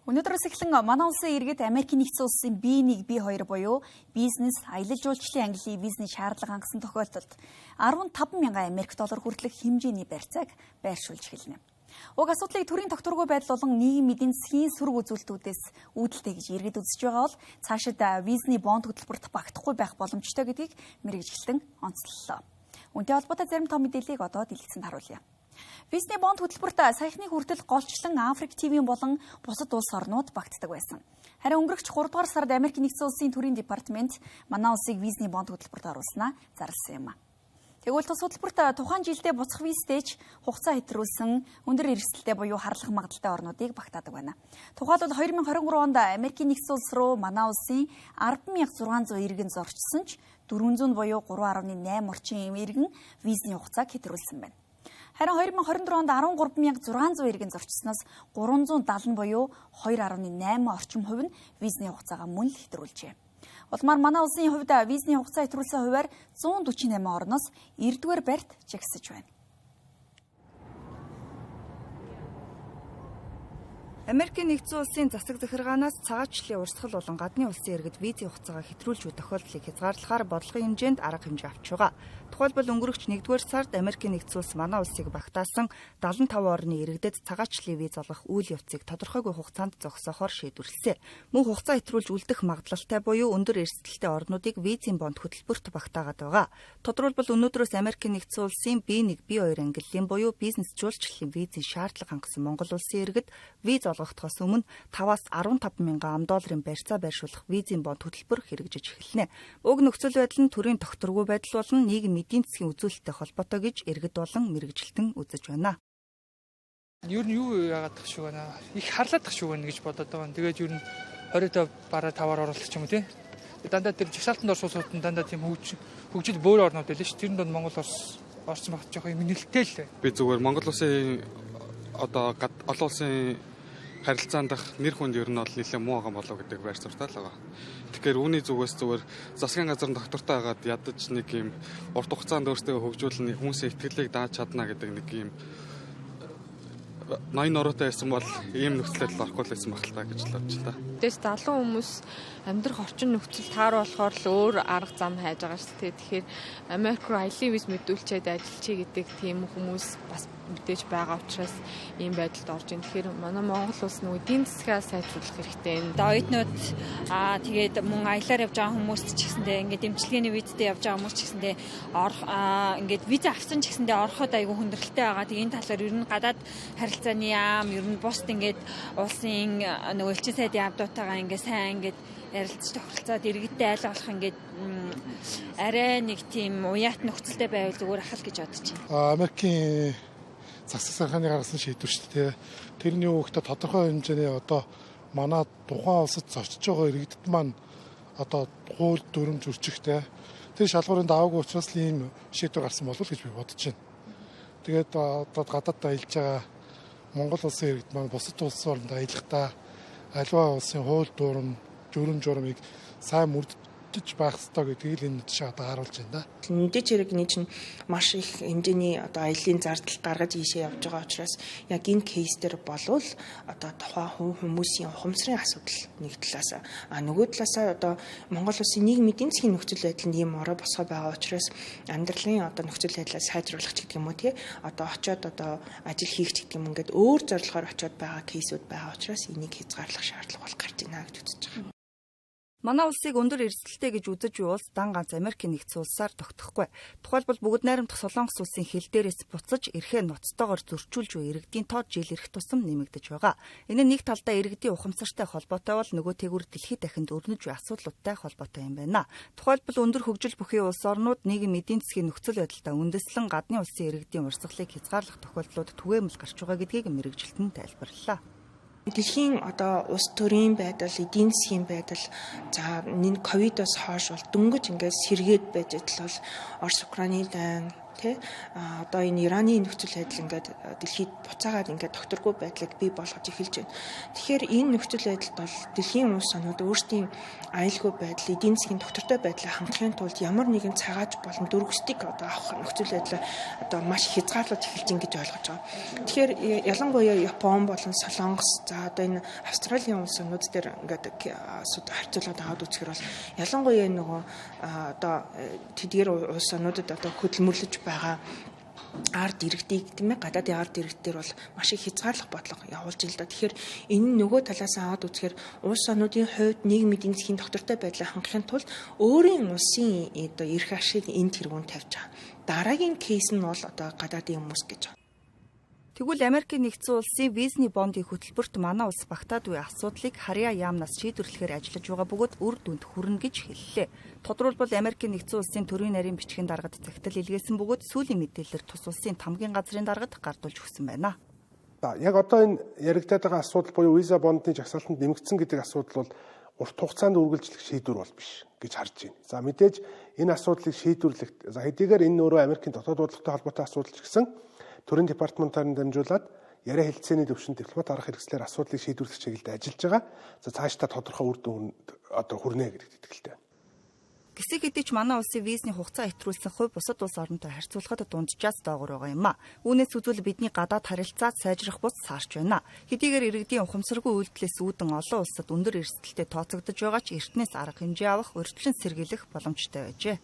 Өнөөдрөөс эхлэн манай улсын иргэд Америкийн нэгдсэн улсын B1, B2 буюу бизнес, аялал жуулчлалын ангиллын визний шаардлага хангасан тохиолдолд 15 мянган Америк доллар хүртэлх хэмжээний барьцааг байршуулж эхэлнэ. Уг асуудлыг төрийн тогтворгүй байдал болон нийгмийн эдийн засгийн сөрөг үзүүлэлтүүдээс үүдэлтэй гэж иргэд үзэж байгаа бол цаашид визний бонд хөтөлбөрт багтахгүй байх боломжтой гэдгийг мэргэжилтэн онцлолоо. Үүнтэй холбоотой зарим том мэдээллийг одоо дэлгэцэнд харуулъя. Визний бонд хөтөлбөрт саяхны хүртэл голчлон Африк ТV-ийн болон бусад улс орнууд багтдаг байсан. Харин өнгөрөх 3 дугаар сард Америк нэгдсэн улсын төрийн департамент манай улсыг визний бонд хөтөлбөрт оруулснаа зарласан юм. Тэгвэл тус хөтөлбөрт тухайн жилдээ буцах визтэй ч хугацаа хэтрүүлсэн өндөр эрсдэлтэй буюу харлах магадлалтай орнуудыг багтаадаг байна. Тухайлбал 2023 онд Америкийн нэгдсэн улс руу манай улсын 10,600 иргэн зорчсон ч 400 буюу 3.8 орчим иргэн визний хугацааг хэтрүүлсэн байна. Харин 2024 онд 13,600 иргэн зорчсноос 370 буюу 2.8 орчим хувь нь визний хугацаагаа мөн л хэтрүүлжээ. Улмаар манай улсын хувьд визний хугацаа хэтрүүлсэн хувиар 148 орноос 9-р байрт жагсаж байна. Америкийн нэгдсэн улсын засаг захиргаанаас цагаачлалын урсгал болон гадны улсын иргэд визийн хугацаагаа хэтрүүлж буй тохиолдлыг хязгаарлахаар бодлогын хэмжээнд арга хэмжээ авч байгаа. Тухайлбал өнгөрөх 1-р сард Америкийн нэгдсэн улс манай улсыг багтаасан 75 орны иргэдэд цагаачлалын виз олгох үйл явцыг тодорхойгүй хугацаанд зогсоохоор шийдвэрлэсэн. Мөн хугацаа хэтрүүлж үлдэх магадлалтай буюу өндөр эрсдэлтэй орнуудыг визийн бонд хөтөлбөрт багтаагаад байгаа. Тодорхойлбол өнөөдрөөс Америкийн нэгдсэн улсын B1, B2 ангиллын буюу бизнес жуулчлалын визийн шаардлага хангасан Монгол улсын иргэд виз олгогдохоос өмнө 5-аас 15 мянган ам долларын барьцаа байршуулах визийн бонд хөтөлбөр хэрэгжиж эхэлнэ. Уг нөхцөл байдал нь төрийн тогтворгүй байдал болон нийгэм эдийн засгийн үзүүлэлттэй холбоотой гэж иргэд болон мэргэжилтэн үзэж байна. Ер нь юу яагаад тах шиг байна? Их харлаад тах шиг байна гэж бодоод байгаа. Тэгээд ер нь 25 бараа 5-аар оруулах ч юм уу тий. Дандаа тэр жагсаалтанд орсон улсууд нь дандаа тийм хөгжил бөөр орнууд байлаа ш. Тэр донд Монгол улс орсон багт жоох юм нэлтэй л. Би зүгээр Монгол улсын одоо олон улсын харилцаанд дах нэр хүнд ер нь бол нэлээд муу байгаа болов гэдэг байр суурьтай л байгаа. Тэгэхээр үүний зүгээс зүгээр засгийн газар нь доктортой хагаад ядаж нэг юм урт хугацаанд өөртөө хөгжүүлнэ, хүмүүсийн итгэлийг дааж чадна гэдэг нэг юм ноён нуруутай байсан бол ийм нөхцөл байдал орохгүй л байсан байх л та гэж л бодож та. Тэгээс залуу хүмүүс амьдрах орчин нөхцөл тааруу болохоор л өөр арга зам хайж байгаа шүү дээ. Тэгэхээр Америк руу аялын виз мэдүүлчихэд ажиллачий гэдэг тийм хүмүүс бас мэдээж байгаа учраас ийм байдалд орж ин. Тэгэхээр манай Монгол улс нөгөө эдийн засгаа сайжруулах хэрэгтэй. Оюутнууд тэгээд мөн аялаар явж байгаа хүмүүс ч гэсэндээ ингээд дэмжлэгийн визтэй явж байгаа хүмүүс ч гэсэндээ ингээд виз авсан ч гэсэндээ ороход айгүй хүндрэлтэй байгаа. Тэгээд энэ талаар ер нь гадаад харилцааны яам ер нь бусд ингээд улсын нөгөө элчин сайдын яамдуутайгаа ингээд сайн ингээд ярилцж тохиролцоод иргэдтэй айл болох ингээд арай нэг тийм уяат нөхцөлтэй байвал зүгээр ахал гэж бодож байна. Америкийн засаг захиргааны гаргасан шийдвэр шүү дээ. Тэрний юу гэхдээ тодорхой хэмжээний одоо манай тухайн улсад зочиж байгаа иргэдэд маань одоо хууль дүрм зөрчихтэй. Тэр шалгуурын даваагүй учраас л ийм шийдвэр гарсан болов уу гэж би бодож байна. Тэгээд одоо гадаад аялж байгаа Монгол улсын иргэд маань бусад улсын оронд аялахдаа аливаа улсын хууль дүрм, журам журмыг сайн мөрдөж байх ёстой гэдгийг л энэ жишээ одоо харуулж байна да. Мэдээч хэрэг нэг чинь маш их хэмжээний одоо аяллаа зардал гаргаж ийшээ явж байгаа учраас яг энэ кейс дээр болвол одоо тухайн хувь хүмүүсийн ухамсарын асуудал нэг талаас, а нөгөө талаасаа одоо Монгол улсын нийгэм эдийн засгийн нөхцөл байдал нь ийм орой босгой байгаа учраас амьдралын одоо нөхцөл байдлаа сайжруулах ч гэдэг юм уу тий одоо очиод одоо ажил хийх ч гэдэг юм ингээд өөр зорилгоор очиод байгаа кейсүүд байгаа учраас энийг хязгаарлах шаардлага бол гарч байна гэж үзэж байгаа. Манай улсыг өндөр эрсдэлтэй гэж үзэж буй улс дан ганц Америкийн нэгдсэн улсаар тогтохгүй. Тухайлбал бүгд найрамдах Солонгос улсын хил дээрээс буцаж эрхээ ноцтойгоор зөрчүүлж буй иргэдийн тоо жил ирэх тусам нэмэгдэж байгаа. Энэ нь нэг талдаа иргэдийн ухамсартай холбоотой бол нөгөө тэгүр дэлхийд дахинд өрнөж буй асуудлуудтай холбоотой юм байна. Тухайлбал өндөр хөгжил бүхий улс орнууд нийгэм эдийн засгийн нөхцөл байдалтай үндэслэн гадны улсын иргэдийн урсгалыг хязгаарлах тохиолдлууд түгээмэл гарч байгаа гэдгийг мэргэжилтэн тайлбарллаа. Дэлхийн одоо улс төрийн байдал, эдийн засгийн байдал, за энэ ковидоос хойш бол дөнгөж ингээд сэргээд байж адил бол Орос Украины дайн, Тэ одоо энэ Ираны нөхцөл байдал ингээд дэлхийд буцаагаад ингээд докторгүй байдлыг бий болгож эхэлж байна. Тэгэхээр энэ нөхцөл байдалд бол дэлхийн улс орнууд өөрсдийн аюулгүй байдал, эдийн засгийн доктортой байдлаа хангахын тулд ямар нэгэн цагааж болон дөрвөстийг одоо авах нөхцөл байдлаа одоо маш хязгаарлаж эхэлж байна гэж ойлгож байгаа. Тэгэхээр ялангуяа Япон болон Солонгос, за одоо энэ Австралийн улс орнууд дээр ингээд харьцуулаад аваад үзэхээр бол ялангуяа нөгөө одоо тэдгээр улс орнуудад одоо хөдөлмөрлөж байгаа ард иргэдийг, тийм ээ, гадаадын ард иргэдээр бол маш их хязгаарлах бодлого явуулж ил да. Тэгэхээр энэ нь нөгөө талаас аваад үзэхээр улс орнуудын хувьд нийгмийн эдийн засгийн доктортой байдлаа хангахын тулд өөрийн улсын одоо эрх ашиг энэ тэргүүнд тавьж байгаа. Дараагийн кейс нь бол одоо гадаадын хүмүүс гэж байна. Тэгвэл Америкийн нэгдсэн улсын визний бондын хөтөлбөрт манай улс багтаадгүй асуудлыг харьяа яамнаас шийдвэрлэхээр ажиллаж байгаа бөгөөд үр дүнд хүрнэ гэж хэллээ. Тодорхойлбол Америкийн нэгдсэн улсын төрийн нарийн бичгийн даргад захидал илгээсэн бөгөөд сүүлийн мэдээлэлээр тус улсын тамгийн газрын даргад гардуулж өгсөн байна. За яг одоо энэ яригдаад байгаа асуудал буюу виза бондны жагсаалтанд нэмэгдсэн гэдэг асуудал бол урт хугацаанд үргэлжлэх шийдвэр бол биш гэж харж байна. За мэдээж энэ асуудлыг шийдвэрлэх, за хэдийгээр энэ өөрөө Америкийн дотоод бодлоготой холбоотой асуудал ч гэсэн төрийн департаментаар нь дамжуулаад яриа хэлцээний төвшөнд дипломат арга хэрэгслээр асуудлыг шийдвэрлэх чиглэлд ажиллаж байгаа. За цаашдаа тодорхой үр дүн одоо хүрнэ гэдэгт итгэлтэй байна. Гисэг хэдий ч манай улсын визний хугацаа хэтрүүлсэн хувь бусад улс оронтой харьцуулахад дунджаас доогуур байгаа юм а. Үүнээс үзвэл бидний гадаад харилцаа сайжрах бус саарч байна. Хэдийгээр иргэдийн ухамсаргүй үйлдэлээс үүдэн олон улсад өндөр эрсдэлтэй тооцогдож байгаа ч эртнээс арга хэмжээ авах, урьдчилан сэргийлэх боломжтой байжээ.